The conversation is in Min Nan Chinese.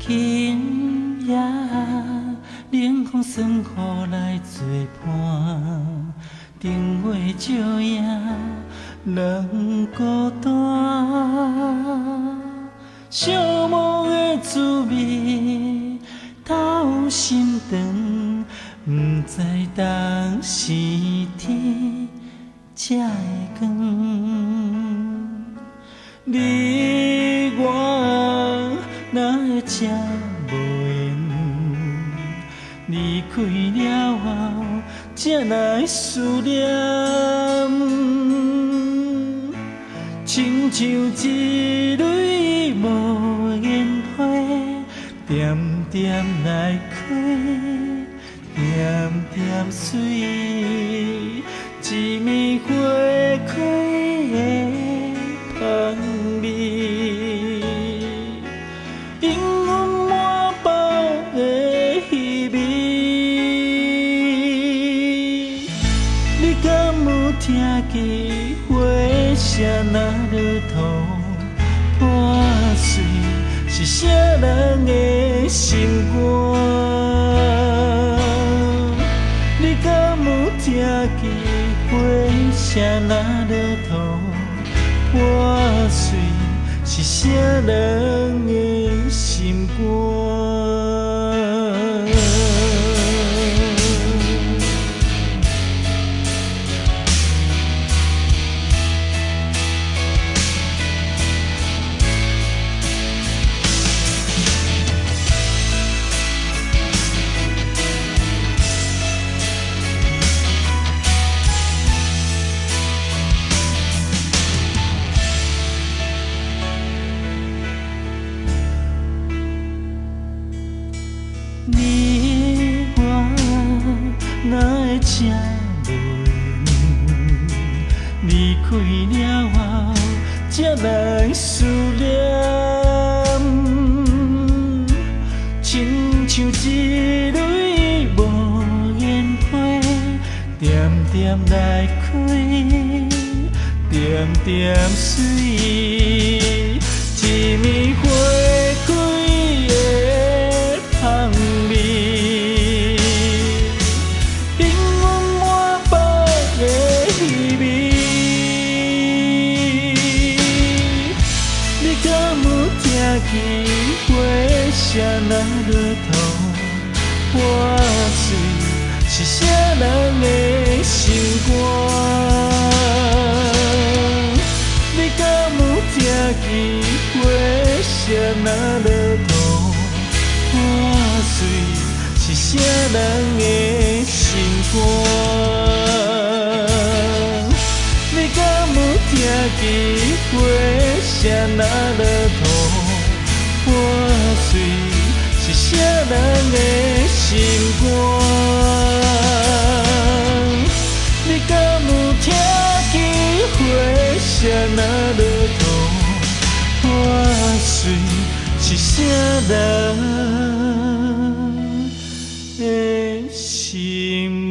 今夜冷風酸雨來作伴，燈火照影人孤單。寂寞的滋味透心腸，不知當時天才會光。你我哪會這無緣？離開了後，才來思念，親像一蕊無言花，點點來開，點點水，一暝花開的香味，氤氲滿腹的稀微。你敢有聽見花聲若落土破碎，是啥人的心肝？你敢有聽見花聲若落土破碎，是啥人的心肝？你我哪會這無緣？離開了後，才來思念，親像一蕊無言花，點點來開，點點水，一暝花開的香味，氤氲滿腹的稀微。你敢有聽見花聲若落土破碎，是啥人的心肝？你敢有聽見花聲若落土破碎，是啥人的心肝？你敢有聽見花聲若落土破碎，是啥人的心肝？你敢有聽見花聲若落土破碎，是啥人的心肝？